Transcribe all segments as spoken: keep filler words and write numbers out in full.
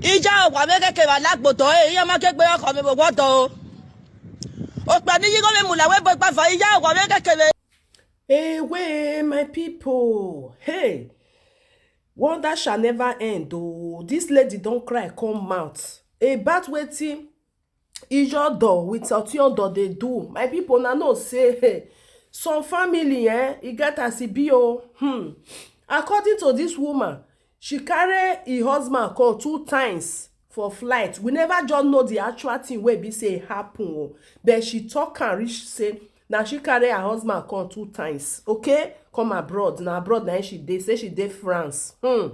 Ija wa mege ke wa lagbodo e, iya ma ke gbe ọkọ mi bo gbodo o. Ope ni yigo mi mula we bo gba fa, ija wa mege ke we. Away, my people. Hey, wonder shall never end. Oh, this lady don't cry, come out about waiting. Ijodo with Otiodo they do. My people, now know say, hey, some family, eh, e get as e be, oh. Hmm. According to this woman, she carry her husband come two times for flight. We never just know the actual thing wey be say e happen, oh. But she talk and reach say now she carry her husband come two times, okay? Come abroad. Now abroad now she dey, say she dey France. Hmm.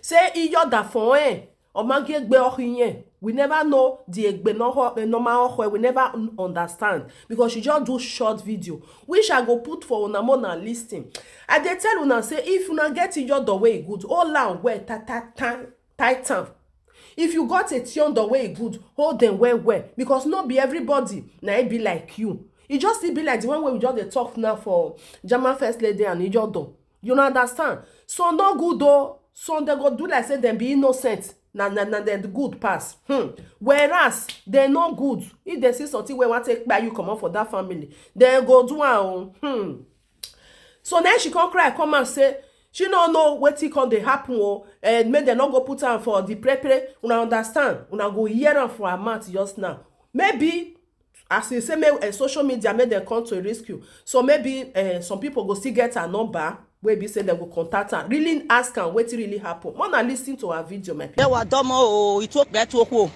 Say Ijodo for, eh, Omage gbe ohi yen. We never know the egbe no ho, eh, normal oho. We never un- understand because she just do short video, which I go put for una more na listen. I dey tell una say if una get Ijodo wey e good, hold am well, ta ta ta tight am. If you got Otiodo wey e good, hold them well well because no be everybody na e be like you. E just still be like the one wey we just dey talk now for German first lady and Ijodo. You no understand? So no good o. So they go do like say dem be innocent. Na na na dem good pass. Hmm. Whereas they no good. If they see something wey wan take buy you comot for that family, they go do am o. Hmm. So now she come cry, come and say she no know wetin come dey happen o, and make dem no go put am for the pre pre. Una understand? Una go hear am for her mouth just now. Maybe as you say, make uh, social media make dem come to rescue. So maybe uh, some people go still get her number wey be say dem go contact her, really ask am wetin really happen. Make una listen to her video, my people. Ewa domo o, itu okpe tu okwo.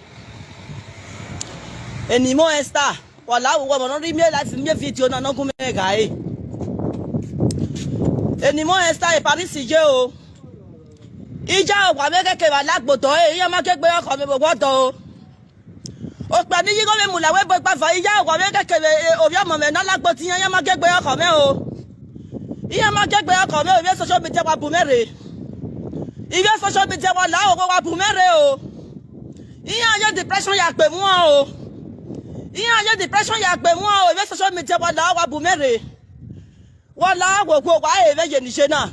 Enimo Esther, wala wo mo ri mi live mi video na no gun me ga e. Enimo Esther e Paris je o. Ija wa mege ke wa lagbodo e, iya ma ke gbe ọkọ mi bo gbodo o. Ope ni yigo mi mula we bo gba fa, ija wa mege ke we, eh, obi ọmọ mi na lagbo ti yan, iya ma ke gbe ọkọ mi o. Iya ma ke gbe ọkọ mi o, ibi social media wa bu mere. Ibi social media wa la o wa bu mere o. Iya ye depression ya gbe mu o. Iya ye depression ya gbe mu o, ibi social media wa la wa bu mere. Wala wo wo wa e ve ye ni je na.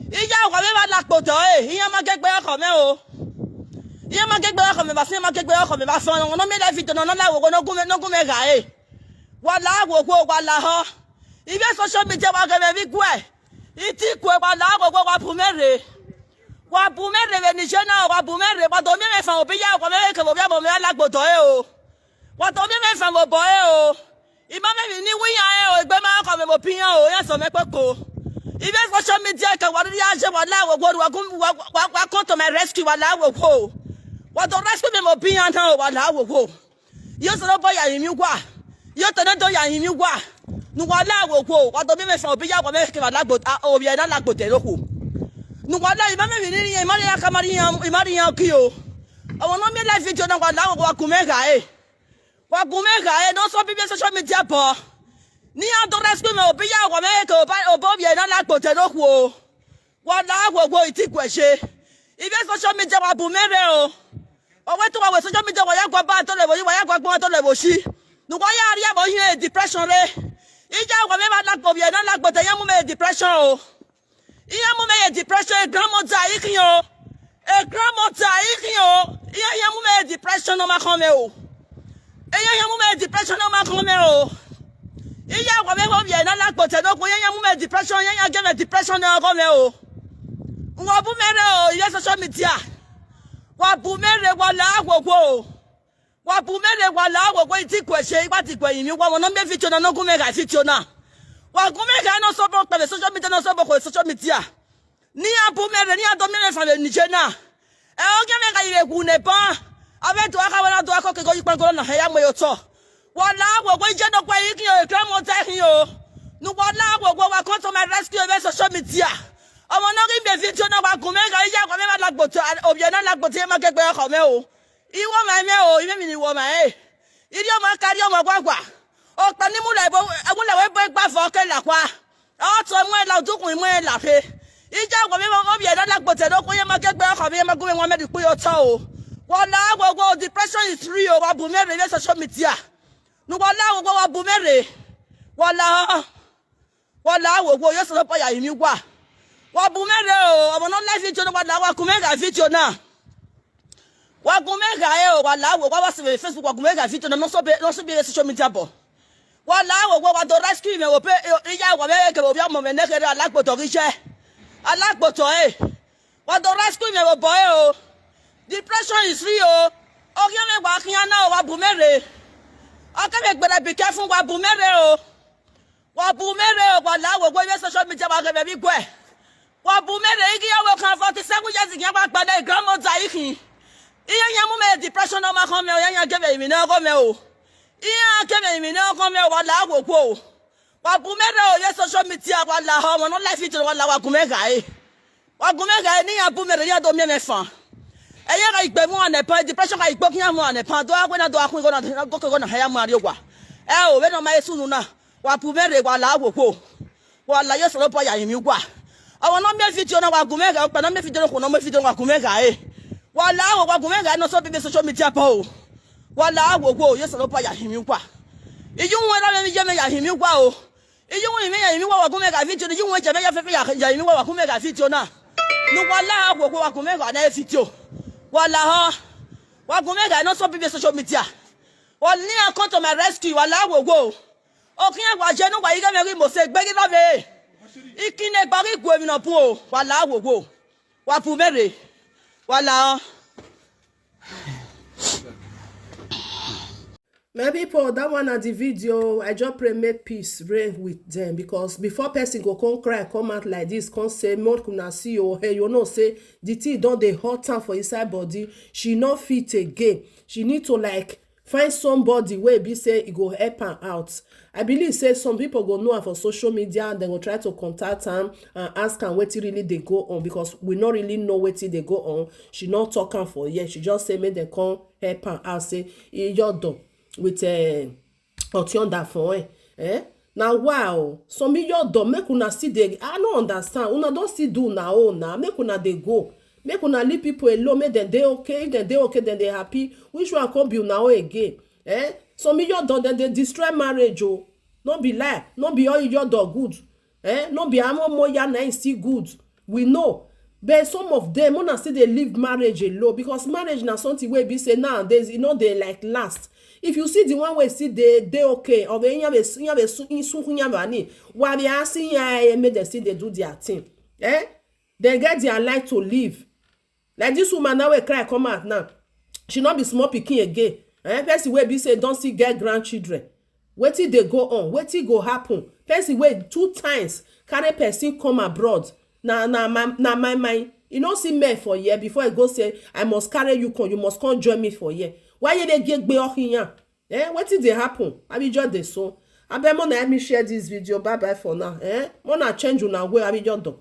Iya wa me ba lagbodo e, iya ma ke gbe ọkọ mi o. Iya ma ke gbe ọkọ mi ba, si ma ke gbe ọkọ mi ba fun. No me live video no na wo no gun me, no gun me ga e. Wala wo wo wala ho. Ibi social media wa ge me vi gwe. Iti kwe wala wo wo wa bu mere. Wa bu mere ve ni je na, wa bu mere, wa do mi me fa obi ya, wa me ke obi ọmọ mi lagbodo e o. Wa do mi me fa mo bo e o. Ima me mi ni wi ya e o, egbe ma ko me mo pi ya o, ya so me pe ko. Ibi social media ke wa ri aje wala wo wo wa gun wa wa wa come to my rescue wala wo wo. Wa do rescue me mo pi ya na o wala wo wo. Yo so bo ya yin mi wa. Yo to na do ya yin mi wa. Nu wala wo wo. Wa do mi me fa obi ya wa me ke wala gbo a obi na lagbo de lo ko. Nu wala ima me mi ni ima ya ka mari ya ima ri ya ki o. Awon no mi live video na wala wo wa ku me ga e. Wa gun me ga e, no so bi social media bo. Ni a do rescue me obi ya wa me ke oba obo bi na lagbo te no ku o. Wa la wo wo iti gwe se. Ibi social media wa bu mere o. O we to wa we social media wa ya gwa ba to le wo, wa ya gwa gbon to le wo si. Nu wa ya ri abo yin depression re. Ija wa me ma lagbo bi na lagbo te ya mu me depression o. Iya mu me ye depression, e grandmother ikin o. E grandmother ikin o. Iya iya mu me ye depression no ma kan me o. Iya iya mu me ye depression no ma kan me o. Iya wa me wo ye na lagbo te no ko iya iya mu me ye depression, iya iya ge me depression no kan me o. Wa bu mere o, ibi social media. Wa bu mere wa la wo wo o. Wa bu mere wa la wo wo iti kwe se, ipa ti kwe yin mi wa mo no me video na no gun me ga video na. Wa gun me ga no so bo pe social media no so bo ko social media. Ni a bu mere ni a do mere fa le ni je na. E o ge me ga ire gu ne ba. Abe do aka wa do aka ke go ipa go na he ya mo yo to. Wa la wo wo ije no kwe iki o kra mo te hin o. Nu wa la wo wo wa come to my rescue be social media. Omo no gi me video na wa gun me ga iya ko me ma lagbo to obi na lagbo te ma ke gbe ko me o. Iwo ma me o, ime mi ni wo ma e. Iri o ma kari o ma gwagwa. O pa ni mu le bo, mu le we bo gba fo ke la kwa. O to mu e la dukun mu e la fe. Ija wo mi mo bi e la lagbo te do ko ye ma ke gbe ko mi ma gun mi won me di pe o to o. Wala wo wo depression is real, wa bu me re social media. Nu wala wo wo wa bu me re. Wala Wala wo wo yo so pa ya imi wa. Wa bu mere o, omo no live video no wala wa ku me ga video na. Wa gu me ghae o, wa la wo, wa wa se Facebook, wa gu me ghae video na, no so be, no so be social media bo. Wa la wo, wa wa do rescue me wo pe, iya wa me ke wo bia mo me ne kere alagboto ri je. Alagboto e. Wa do rescue me wo bo e o. Depression is real o. O ki me wa kiyan na o, wa bu me re. O ke me gbere be careful, wa bu me re o. Wa bu me re o, wa la wo, wo ye social media wa ke me bi gwe. Wa bu me re, igi ya wo kan forty-seven years igi ya wa gba na grandmother ikin. Iye ya mu me depression o ma kan me o, ya ya ke me mi na ko me o. Iye ke me mi na ko me o, wa la wo wo. Wa bu me re o, ye social media wa la ho, mo no life video wa la wa gu me ghae. Wa gu me ghae ni ya bu me re ya do me me fan. E ye ga igbe mu ane pa, depression ga igbo kiyan mu ane pa, do agwe na do akun go na, go go na haya mu ari wa. E o, we no ma esu nu na. Wa bu me re, wa la wo wo. Wa la ye soro pa ya imi wa. Awa no me video na wa gu me ghae, pa no me video ko no me video wa gu me ghae. Wa la wo, wa gu me ghae no so be social media po o. Wa la wo wo, ye soro pa ya imi wa. Iyun we ra me ye me ya imi wa o. Iyun we me ya imi wa, wa gu me ghae video, iyun we je me ya fe fe ya, ya imi wa, wa gu me ghae video na. Nu wa la wo wo, wa gu me ghae na video. Wa la ho. Wa gu me ghae no so be social media. Wa ni a come to my rescue, wa la wo wo. O kiyan wa je nu wa ige me ri mo se gbe gi love. Ikine gba ri gu emi na bu o, wa la wo wo. Wa bu me re. Wa la ho. My people, that one na the video. I just pray make peace reign with them, because before person go come cry, come out like this, come say, "Make una see o, hey, you know say the thing don dey hot am for inside body. She no fit again. She need to, like, find somebody wey be say e go help am out." I believe say some people go know am for social media, and dem go try to contact am and ask am wetin really dey go on, because we no really know wetin dey go on. She no talk am for here. She just say make dem come help am out, say e just done with, eh, Otionda for, eh? Eh? Na wow. Some of your don make una see dey, I no understand. Una don still do una own now. Make una dey go. Make una leave people alone. Make dem dey okay. If dem dey okay, then they happy. Which one come be una own again? Eh? Some of your don, dem dey destroy marriage o. No be lie. No be all your don good. Eh? No be amo moya na e still good. We know. But some of them, una still dey leave marriage alone, because marriage na something wey be say nowadays e no dey, like, last. If you see the one wey still dey, dey okay, or wey yan be, yan be su-, in su-, yan be ani, wa be asi yan, eh, make dem still dey do their thing. Eh? Dem get their life to live. Like this woman now wey cry come out now. She no be small pikin again. Eh? Person wey be say don still get grandchildren. Wetin dey go on? Wetin go happen? Person wey two times carry person come abroad. Na, na my, na my, my. You no see men for here before I go say, "I must carry you come, you must come join me for here." Why you dey get gbe ohiyan? Eh? Wetin dey happen? Abi just dey so. Abeg, mona help me share this video. Bye bye for now. Eh? Mona change una way. Abi just done.